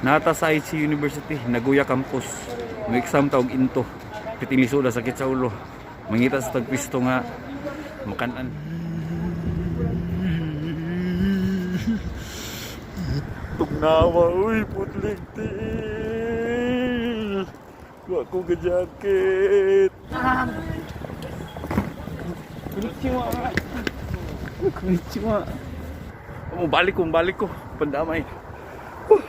Nata sa Aichi University, Nagoya Campus. May exam tawag into. Piting lisuda, sakit sa ulo. Mangita sa tagpisto nga makanan. Tugnawa, uy, putlig tiil. Wa ko ga-jacket. Konnichiwa. Konnichiwa. Oh, balik ko, balik ko. Pandamay. Oh,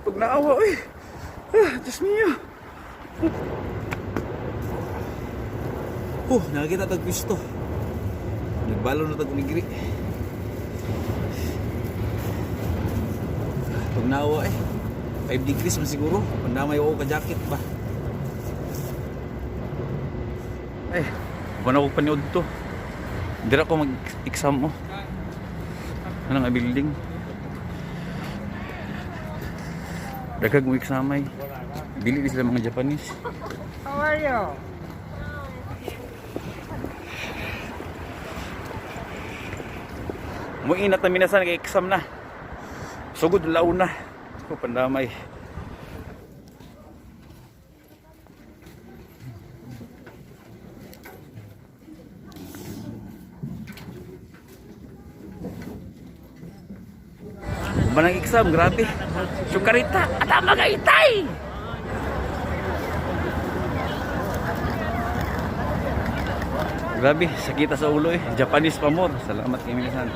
tugnawa, uy. Ah, Diyos mio. Oh, nakakita tag pisto. Nagbalo na tag unigri. Tugnawa eh. 5 degrees man siguro. Pandamay ako ka jacket ba. Eh, wala ko paniod to. Dira ko mag-exam mo. Ano nga building? Dagag mo examay. Dili di sila mga Japanese. How are you? Mo inat na minasan kay exam na. Sugod launa. Ko pandamay. Manang exam, grabe. Sukarita, atama ka itay! Grabe, sakita sa ulo eh. Japanese pa more. Salamat kay Minasan.